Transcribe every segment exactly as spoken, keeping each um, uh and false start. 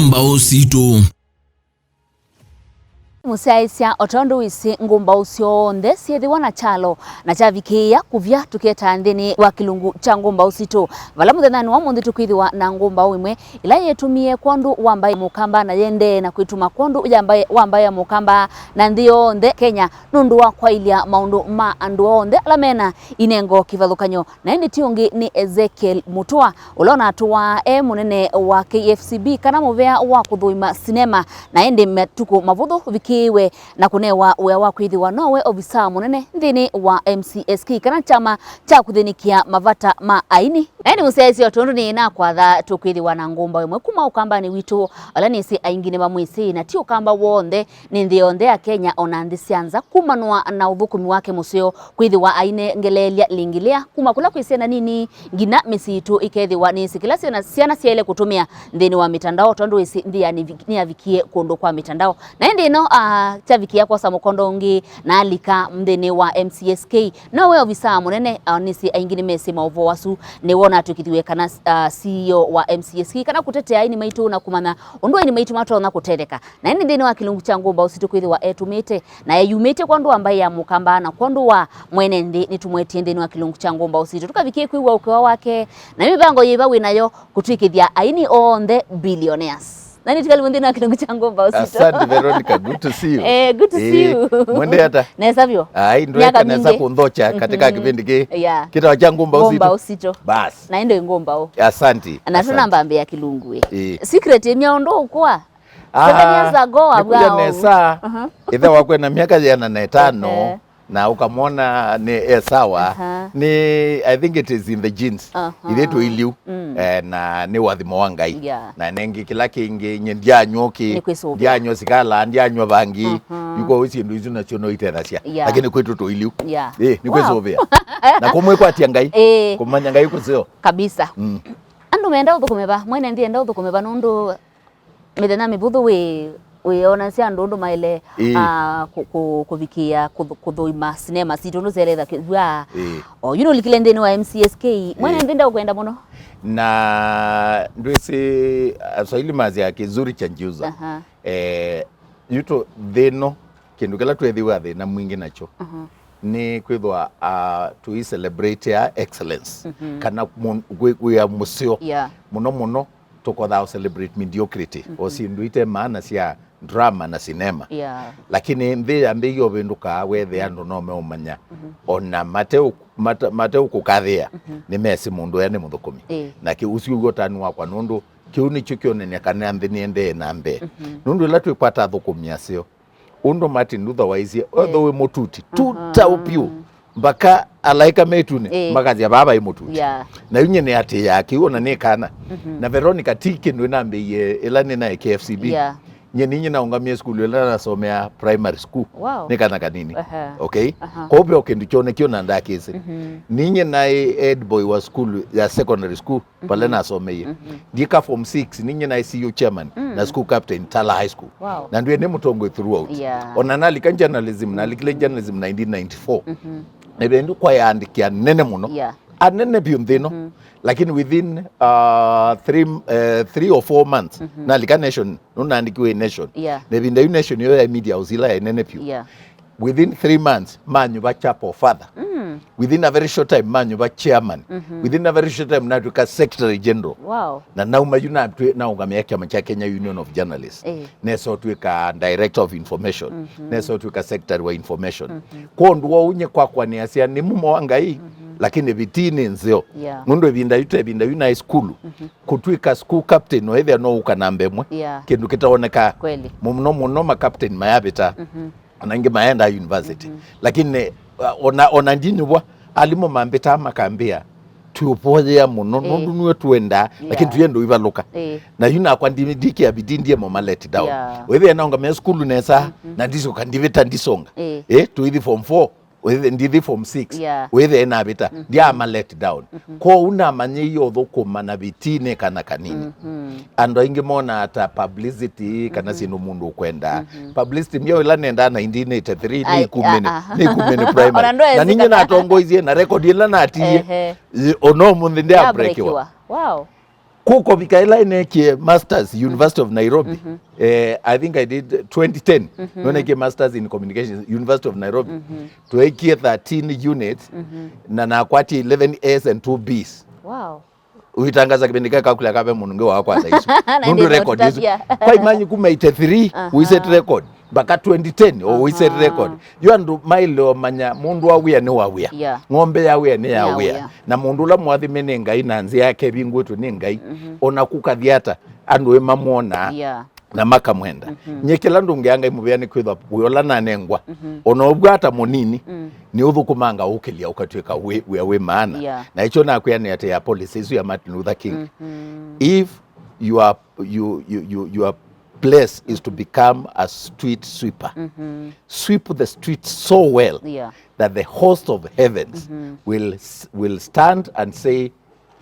Mbaũ sitũ. Mũsyaĩĩsya, o tondũ wĩsĩ, ngũmbaũ syonthe syĩthĩwa na kyalo, na kyavikĩĩa kũvya tũketa nthĩnĩ wa kĩlungu kya ngũmbaũ sitũ, vala mũthenyanĩ wa ũmũnthĩ tũkwĩthĩwa na ngũmbaũ ĩmwe ĩla yĩtũmie kwondũ wa mbaĩ ya Mũkamba na yendee na kwĩtuma kwondũ ya mbaĩ, wa mbaĩ ya Mũkamba na nthĩ yonthe Kenya, nũndũ wa kwaĩlya maũndũ ma andũ onthe ala mena inengo kĩvathũkany'o. Na ĩndĩ ti ũngĩ nĩ Ezekiel Mutua, ũla ũnatũaa e mũnene wa K F C B, kana mũvea wa kũthũima sinema, na ĩndĩ matukũ mavũthũ ũvikĩĩwe na kũnewa wĩa wa kwĩthĩwa nowe ovisa mũnene nthĩnĩ wa M C S K, kana kyama kya kũthĩnĩkĩa mavata ma aini. Na ĩndĩ mũsyaĩĩsya, o tondũ nĩnakwatha, tũkwĩthĩwa na ngũmbaũ ĩmwe kuma ũkambanĩ witũ, ala nĩsĩ aingĩ nĩmamwĩsĩ, na ti ũkamba w'onthe, nĩ nthĩ yonthe ya Kenya, o na nthĩ sya nza, kumanwa na ũthũkũmi wake mũseo, kwĩthĩwa ainengeleelya lĩngĩ lĩa kuma kũla kwĩ syana nini nginya mĩsyĩ yitũ ĩkethĩwa nĩsĩ kĩla syana, syana syaĩle kũtũmĩa nthĩnĩ wa mĩtandao, tondũ wĩsĩ nthĩ ya nĩvi-, nĩyavikie kũndũ kwa mĩtandao. Na ĩndĩ ĩno, ah, kyavikĩa kwosa mũkondo ũngĩ na alika nthĩnĩ wa M C S K. Nowe ovisa mũnene, ah, nĩsĩ aingĩ nĩmesĩ maũvoo asu, nĩwe ũnatwĩkĩthiw'e kana, ah, C E O wa M C S K, kana kũtetea aini maitũ na kũmanya ũndũ aini maitũ matonya kũtetheka. Na ĩndĩ nthĩnĩ wa kĩlungu kya ngũmbaũ sitũ kwĩthĩwa etũmĩte na eyumĩtye kwondũ wa mbaĩ ya Mũkamba na kwondũ wa mwene nthĩ, nĩtũmwetie nthĩnĩ wa kĩlungu kya ngũmbaũ sitũ tũkavikie kwĩw'a ũkewa wake na mĩvango yĩva wĩ nayo kũtw'ĩkĩthya aini onthe billionaires. Na nĩ tũkalivũ nthĩnĩ wa kĩlungu kya ngũmbaũ sitũ. Asante, Veronica, good to see you. Eh, good to see you. Mwende ata? Nesa vyũ. Ai, ndweka nesa kũnthokya katika kipindi kĩ. Yeah. Kĩtawa kya ngũmbaũ sitũ. Ngũmbaũ sitũ. Bas. Na ĩndĩ ngũmbaũ. Asante. Na tũnambambĩa kĩlungu ĩ. Eh. Secret ĩmya ũndũ ũkwa. Ah, nĩkwĩw'a nesa. Ĩthe wakwa ena myaka yĩana na ĩtano, na ũkamwona nĩ e sawa. Nĩ, I think it is in the genes. Ithyĩ tũiliu. Eh, na nĩ ũathimo wa Ngai. Na nengĩ kĩla kĩngĩ, nye ndyanywa ũkĩ, ndyanywa sikala, ndyanywa vangi. Yu kwoou syĩndũ isu nasyo no itethasya. Lakini kwitũ tũiliu. Ĩ, nĩ kwĩsũvĩa. Na kũmwĩkwatya Ngai. Kũmanya Ngai kũseo. Kabisa. Andũ menda ũthũkũme va, mwene nthĩ enda ũthũkũme va nũndũ mĩthenya mĩvũthũ wĩ, wĩonasya andũ ũndũ maĩle, ah, kũ-, kũ-, kũvikĩĩa kũth-, kũthũima sinema sitũ ũndũ syaĩle ĩthaw'a. O yu nũlikile nthĩnĩ wa M C S K. Mwene nthĩ ndaũkwenda mũno. Na ndwĩsĩ, Aswahili masya kĩzuri cha njiuza. Eh, yu tũ-, nthĩ ĩno, kĩndũ kĩla twĩthĩwa thĩna mwingĩ nakyo nĩ kwĩthwa, ah, tũi celebrate ya excellence, kana wĩa mũseo mũno mũno. Tũkothaa ũ celebrate mediocrity, o syĩndũ ite maana sya drama na sinema. Lakini nthĩ yambĩie ũvĩndũkaa, wethĩa andũ no meũmanya, ona mate-, mate-, mateũkũkathĩa, nĩmesĩ mũndũ ũya nĩ mũthũkũmi. Na kĩ-, ũsu ũw'o ũtanu wakwa, nũndũ kĩu nĩkyo kĩonany'a kana nthĩ nĩendee na mbee. Nũndũ ĩla twĩkwata athũkũmi aseo, ũndũ Martin Luther waisye, etho wĩ mũtuti, tuta ũpiũ, mpaka alaĩka me ĩtunĩ makasya, "Vaa vaĩ mũtuti." Na yu nyie nĩatĩĩaa kĩu, ona nĩ kana. Na Veronica, ti kĩndũ nĩnambĩĩie ĩla nĩnaĩ K F C B. Nyie ninyi naũngamie sukulu ĩla nasomea primary school. Nĩ kana kanini. Okay? Kwoou ve o kĩndũ kyonekie ona ndakĩsĩ. Ninyi naĩ head boy wa sukulu ya secondary school. Pale nasomeie. Ndiĩka form six, ninye naĩ C U chairman na school captain Tala High School. Na ndwĩe nĩ mũtongoi throughout. Ona nalika journalism, nalikile journalism nineteen ninety-four. Na ĩvinda kwa yaandĩkia nene mũno. Anene vyũ nthĩ ĩno. Lakini within, uh, three, uh, three or four months, nalika Nation, nũnaandĩkiwe Nation. Na ĩvinda yu Nation yo ya media house ila ya nene vyũ. Within three months, manyuva chapel father. Within a very short time, manyuva chairman. Within a very short time, natw'ĩka secretary general. Na nauma yu natwĩ-, naũngamĩa kyama kya Kenya Union of Journalists. Nesa ũtw'ĩka director of information. Nesa ũtw'ĩka secretary wa information. Kwa ũndũ wa ũu nyie kwakwa nĩasya nĩ mumo wa Ngai, lakini vitii nĩ nzeo. Nũndũ ĩvinda yu te ĩvinda yu naĩ sukulu. Kũtw'ĩka school captain, no ĩthĩa no ũka namba ĩmwe. Kĩndũ kĩtaoneka. Mũno mũno ma captain mayavĩta. Ona angĩ maendaa university. Lakini, uh, ona, ona ndinyuvwa, alimũ mambĩtaa makambĩa, "Twĩũvoyea mũno, nũndũ nĩwe tũendaa, lakini tũyenda ũivalũka." Na yu nakwa ndi-, ndikĩa bidii ndiemo ma let down. Wĩthĩa naũngamĩa sukulu nesa, na ndisoka ndivĩta ndisonga. Eh, tũithi form four, wĩthĩa ndithi form six, wĩthĩa navĩta, ndiama let down. Kwoou namanyĩie ũthũkũma na bidii nĩ kana kanini. Andũ aingĩ monaa ta publicity kana syĩndũ mũndũ ũkwenda. Publicity myaũ ĩla nendaa nineteen eighty-three nĩ Ikumĩnĩ, nĩ Ikumĩnĩ primary. Na ninye natongoisie na record ĩla natiie, ona ũmũnthĩ ndĩabrekiwa. Wow. Kũkovika ĩla ĩneekie masters University of Nairobi. Eh, I think I did twenty ten. Nĩneekie masters in communications, University of Nairobi. Tweekie thirteen units, na nakwatie eleven A's and two B's. Wow. Ũitangaza kĩvĩndĩ kĩa kakula kave mũndũ ngĩ wakwa thaa isu. Na nũndũ ndio record isu. Kwa imagine kuma eighty-three, we set record. Mpaka twenty ten, o we set record. Yu andũ maĩle o manya mũndũ wa wĩa nĩ wa wĩa. Yeah. Ng'ombe ya wĩa nĩ ya wĩa. Na mũndũ ũla mũathime nĩ Ngai na nzĩa yake ĩvingũĩtwe nĩ Ngai. Ona kũkathi ata, andũ ĩmamwonaa. Yeah. Na makamwenda. Nye kĩla ndũngĩa Ngai mũvea nĩ kwĩthwa wĩ ũla nanengwa. Ona ũvw'a ata mũnini, nĩ ũthũkũmanga ũkĩlya ũkatw'ĩka wĩ, wĩa wĩ maana. Yeah. Na ĩkyo nakwĩa nĩ atĩ ya policy ĩsu ya Martin Luther King. If you are, you, you, you, your place is to become a street sweeper, sweep the street so well, yeah, that the host of heavens, mhm, will s-, will stand and say,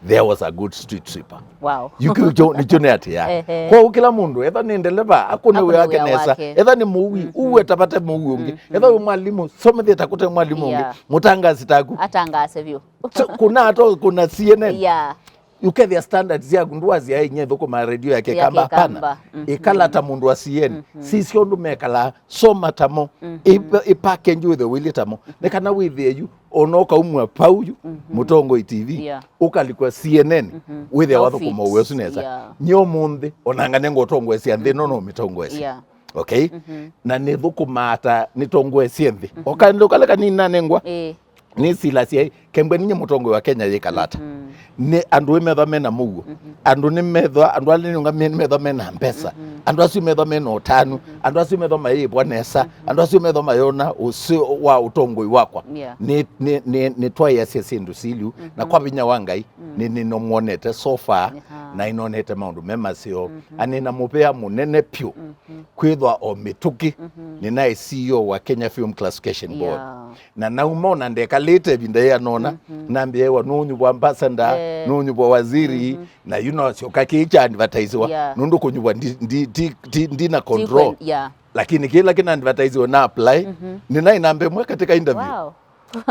"There was a good street sweeper." Wow. Yu kĩu kyo, nĩkyo nĩ atĩa. Ehe. Kwoou kĩla mũndũ, etha nĩ ndeleva, akũne wĩa wake nesa. Etha nĩ mũui, mhm, ũue tavate mũui ũngĩ. Mhm. Etha wĩ mwalimũ, somethie takũte mwalimũ ũngĩ. Yeah. Mũtangaasi taku. Atangaase vyũ. So, kuna ato, kuna C N N. Yeah. Ũkethĩa standards yaku ndwasya inye thũkũma redio yake Kamba, hapana. Mhm. Ĩkala ta mũndũ wa C N. Mhm. Sisya ũndũ mekalaa, soma tamo, mhm, ĩpa-, ĩpackage wĩthĩe wĩlĩ tamo. Mhm. Nĩ kana wĩthĩe yu, ona ũkaumw'a pau yu, mhm, Mũtongoi T V, yeah, ũkalikwa C N N, mhm, wĩthĩa wathũkũma ũwĩa ũsu nesa. Yeah. Nyie ũmũnthĩ, onanga nĩngũtongoesya nthĩ ĩno, no mĩtongoesya. Yeah. Okay? Mhm. Na nĩthũkũmaa ta nĩtongoesye nthĩ. Mhm. O kaĩndũ kala kanini nanengwa, ĩĩ, nĩsilasya ĩ, kembwe ninye mũtongoi wa Kenya yĩkala ata? Mhm. Nĩ andũ ĩ methwa mena mũuo. Mhm. Andũ nĩmethwa, andũ ala nĩũngamĩe nĩmethwa mena mbesa. Mhm. Andũ asu methwa mena ũtanu. Mhm. Andũ asu methwa mayĩvwa nesa. Mhm. Andũ asu methwa mayona ũseo wa ũtongoi wakwa. Yeah. Nĩ, nĩ, nĩ, nĩtwaĩasya syĩndũ silyu. Na, mhm, kwa vinya wa Ngai, mm, nĩ, nĩnomwonete so far, aha, na nĩnonete maũndũ me maseo. Mhm. Na nĩna mũvea mũnene pyũ, mhm, kwĩthwa o mĩtũkĩ, mhm, nĩnaĩ C E O wa Kenya Film Classification Board. Yeah. Na nauma ona ndekalĩte ĩvinda yĩana ũna, mhm, nambĩĩwa nũnyuvwa ambassador, eh, nũnyuvwa waziri, mhm, na yu nasyoka kĩĩ kya advertisiwa, yeah, nũndũ kũnyuvwa ndi, ndi, ndi, ndi, ndina control. Ti kwen-, yeah. Lakini kĩla kĩna advertisiwa na apply, mhm, nĩnaĩ namba ĩmwe katika interview. Wow.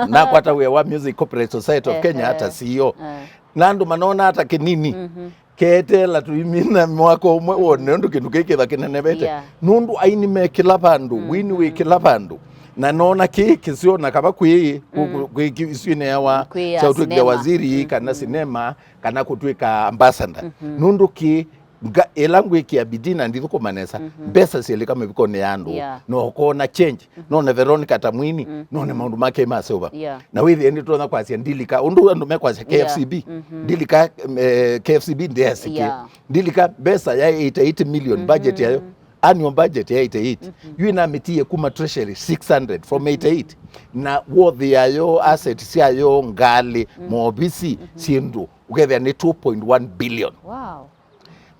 Nakwata wĩa wa Music Copyright Society of Kenya, ehe, ata C E O. Eh. Na andũ manona ata kĩnini. Mhm. Keteela tũimina mwaka ũmwe wone ũndũ kĩndũ kĩĩ kĩtha kĩnenevete. Yeah. Nũndũ aini me kĩla vandũ, mhm, wini wĩ kĩla vandũ. Na nona kĩĩ kĩseo na kava kwĩ, kũ-, mm, kũ-, kwĩ kĩ-, isu-inĩ ya wa, kwĩ ya kyaũtwĩkile sinema, waziri, mhm, kana sinema, kana kũtwĩka ambassador. Mhm. Nũndũ kĩĩ nga-, ĩla ngwĩkĩa bidii na ndithũkũma nesa, mhm, mbesa syĩlĩka mĩvukonĩ ya andũ, yeah, na ũkona change. Mhm. None Veronica ta mwini, mhm, none maũndũ make ma silver. Yeah. Na wĩthĩe nĩtũtonya kwasya ndilika, ũndũ andũ mekwasya, yeah, K F C B. Mhm. Ndilika, eh, K F C B ndĩasĩkĩe. Yeah. Ndilika mbesa ya eighty-eight million, mhm, budget yayo, annual budget ya eighty-eight. Mhm. Yu ĩnamĩtie kuma treasury six hundred from, mhm, eighty-eight. Na worth yayo, assets syayo, ngalĩ, mhm, maovisi, mhm, syĩndũ, ũkethĩa nĩ two point one billion. Wow.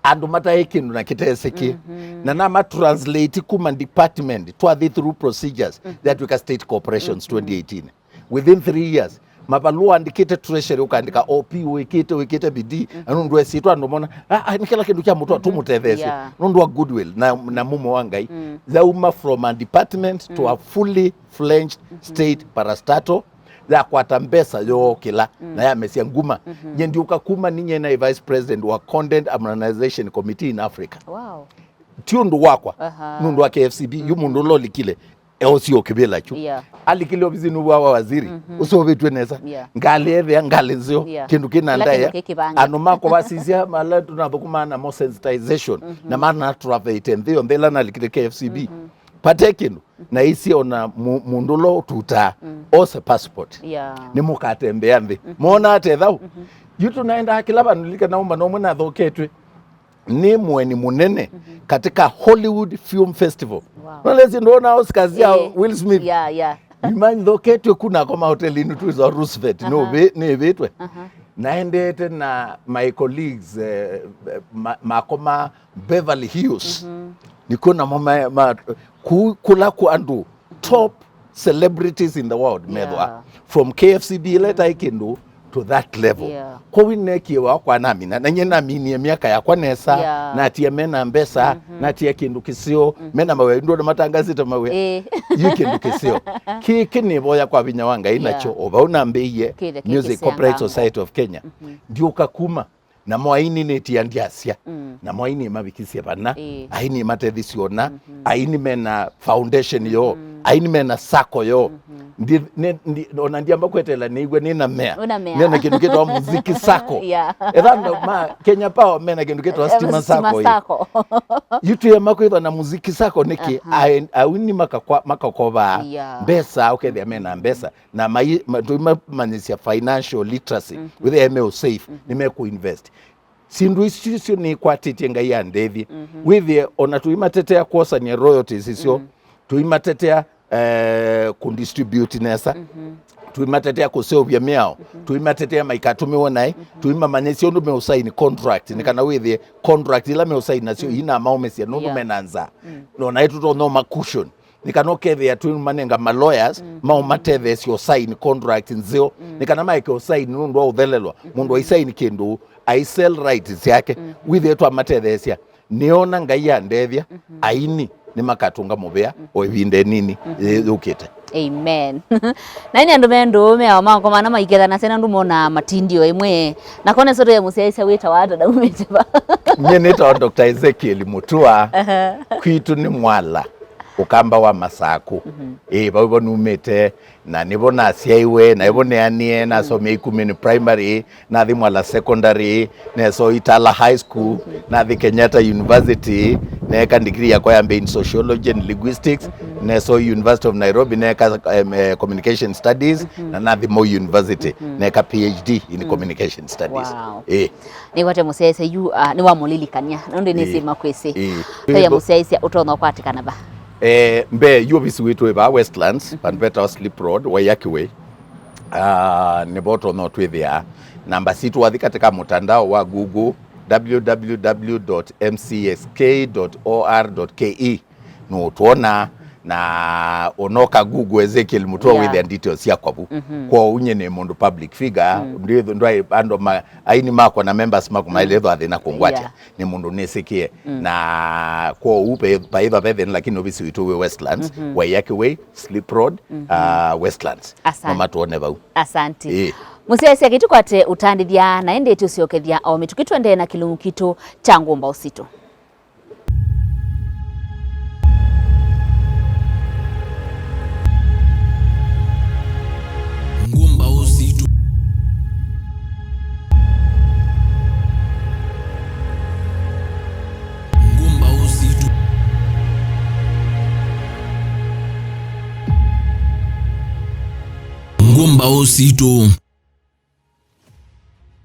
Andũ mataĩ kĩndũ na kĩtesĩkĩe. Mhm. Na nama translate kuma department, twathi through procedures, mhm, that wĩka state corporations, mhm, twenty eighteen. Within three years, mavalũa andĩkĩte treasury, ũkaandĩka O P, wĩkĩte, wĩkĩte bidii, mhm, na nũndũ esĩtwa andũ mona, "Ah, ah, nĩ kĩla kĩndũ kya mũtwe, mhm, tũmũtetheesye." Yeah. Nũndũ wa goodwill na, na, mhm, mumo wa Ngai. Mm. Yauma from a department to, mm, a fully fledged, mhm, state parastatal, yakwata mbesa yookĩla, mm, na yamesya nguma. Mhm. Nye ndiũka kuma ninye na vice president wa Content Harmonization Committee in Africa. Wow. Ti ũndũ wakwa, aha, nũndũ wa K F C B, yu, mhm, mũndũ ũla ũlikile, eosie o kĩvĩla kyu. Yeah. Alikile ovisinĩ wa, wa waziri, mhm, ũseũvĩtw'e nesa. Yeah. Ngalĩ ethĩa, ngalĩ nzeo, yeah, kĩndũ kĩna ndaĩa. Kĩla kĩndũ kĩkĩvangĩtwe. Andũ makũvasisya ala tũnathũkũmaa namo sensitization, mhm, na manatũravĩte nthĩ yonthe ĩla nalikile K F C B. Mhm. Vate kĩndũ, na ĩsĩ ona mu-, mũndũ ũla ũtutaa, mm, ose passport. Yeah. Nĩmũkatembea nthĩ. Mhm. Mona ate thau? Mhm. Yu tũnaendaa kĩla vandũ, lika nauma nomwe nathoketwe nĩ mũeni mũnene, mhm, katika Hollywood Film Festival. Wow. Nolesi ndona Oscars ya, eh, Will Smith. Yeah, yeah. Imagine thoketwe kuna kwa mahotelinĩ twĩsa Roosevelt. Aha. Nũvĩ-, nĩvĩtwe. Aha. Naendete na my colleagues, eh, ma-, makoma Beverly Hills. Mhm. Nĩkw'o namo ma, ma, ku-, kũla kwa andũ top celebrities in the world, yeah, methwa. From K F C B ĩla ĩtaĩ kĩndũ to that level. Yeah. Kwoou nĩneekie wakwa namina, na nyie naminie myaka yakwa nesa, yeah, natia mena mbesa, mhm, natia kĩndũ kĩseo, mhm, mena mawĩa, ndũona matangasĩte mawĩa. Eh. Yu kĩndũ kĩseo. Kĩkĩ nĩvoya kwa vinya wa Ngai, yeah, nakyo, o vau nambĩie Kĩla kĩ Music Copyright kĩsiangangwa. Society of Kenya. Mhm. Ndiũka kuma Namo aini nĩtia ndyasya. Mm. Namo aini mavikisye vana. Ĩĩ. Aini matethĩsye ona. Mhm. Aini mena foundation yo. Mhm. Aini mena sacco yo. Mhm. Ndi, ne, ndi, ona ndiamba kwetela nĩw'a nĩna mea. Wĩna mea. Nĩna kĩndũ kĩtawa muziki sacco. Yeah. Etha andũ ma Kenya Power mena kĩndũ kĩtawa, eh, Stima Stima Sacco ĩ. Sacco. Yu twĩema kwĩthwa na muziki sacco nĩkĩ? Aha. Ae-, aini makakwa-, makakovaa, yeah, mbesa, ũkethĩa mena mbesa. Na mai-, ma-, tũimamanyĩsya financial literacy. Mhm. Wĩthĩa me safe, mhm, nĩmekũ invest. Syĩndũ isu, isu nĩkwatĩtye Ngai andethye. Mhm. Wĩthĩe ona tũimatetea kwosania royalties icio, mm, tũimatetea, eh, kũdistribute nesa, mhm, tũimatetea kũseũvya mĩao, mhm, tũimatetea maikatũmĩwe naĩ, mhm, tũimamanyĩsya ũndũ meũsaini contract, nĩ, mm, kana wĩthĩe contract ila meũsaini nasyo, mm, inamaũmĩsya nũndũ, yeah, mena nza. Mm. No naĩ tũtonya ũma cushion. Nĩ kana ũkethĩa twĩmanenga ma lawyers, mm, maũmatetheesya ũsaini contract nzeo. Mm. Nĩ kana maeke ũsaini nũndũ wa ũthelelwa. Mm. Mũndũ aisaini kĩndũ, aisell rights syake. Mm. Wĩthĩe twamatetheesya. Nĩona Ngai andethya, mm-hmm, aini nĩmakatũnga mũvea, mm, o ĩvinda ĩnini, mm-hmm, yĩ-, yũkĩte. Amen. Na nĩ andũ me ndũũ meawa makoma na maikethanasya na ndũ monaa matindio ĩmwe. Na kone soto ya mũsyaĩsya wĩtawa ata na umĩte va? Nyie nĩtawa Doctor Ezekiel Mutua. Aha. Kwitũ nĩ Mwala. Ũkamba wa Masaku. Mhm. Ĩĩ, vau vo numĩte, na nĩvo nasyaiwe, na ĩvo neanie, nasomea Ikumini Primary, nathi Mwala Secondary, neso Itala High School, mhm, nathi Kenyatta University, neeka degree yakwa ya mbee in Sociology and Linguistics, mhm, neso University of Nairobi, neeka, em, eh, Communication Studies, mhm, na nathi Moi University, mhm, neeka P H D in, mm, Communication Studies. Wow. Ĩĩ. Nĩwate mũsyaĩsya yu, ah, nĩwamũlilikany'a, nũndũ nĩsĩ, ĩĩ, makwĩsĩ. Ĩĩ. Taya mũsyaĩsya ũtonya ũkwatĩkana va? Eh, mbee, yu ovisi witũ wĩ vaa Westlands, mhm, vandũ vetawa Slip Road, Waiyaki Way. Ah, nĩvo ũtonya ũtwĩthĩa. Namba sitũ wathi katika mtandao wa Google, w w w dot m c s k dot o r dot k e. Nũũtwona, na ũnoka Google Ezekiel Mutua, yeah, wĩthĩa details syakwa vu. Mhm. Kwoou nyie nĩ mũndũ public figure, mm, ndwĩ-, ndwaĩ andũ ma-, aini makwa na members makwa, mm, mailethwa thĩna kũngwatya. Yeah. Nĩ mũndũ nĩsĩkĩe. Mm. Na kwoou pe-, paĩthwa ve thĩna, lakini ovisi witũ wĩ Westlands, mhm, Waiyaki Way, Slip Road, mhm, ah, Westlands. Asante. No matwone vau. Asante. Ĩĩ. Mũsyaĩsya kĩtũkwate ũtandĩthya, na ĩndĩ tũsyokethya o mĩtũkĩ tũendee na kĩlungu kitũ kya Ngũmba Ũsitũ. Ngũmba Ũsitũ. Ngũmba Ũsitũ. Ngũmba Ũsitũ.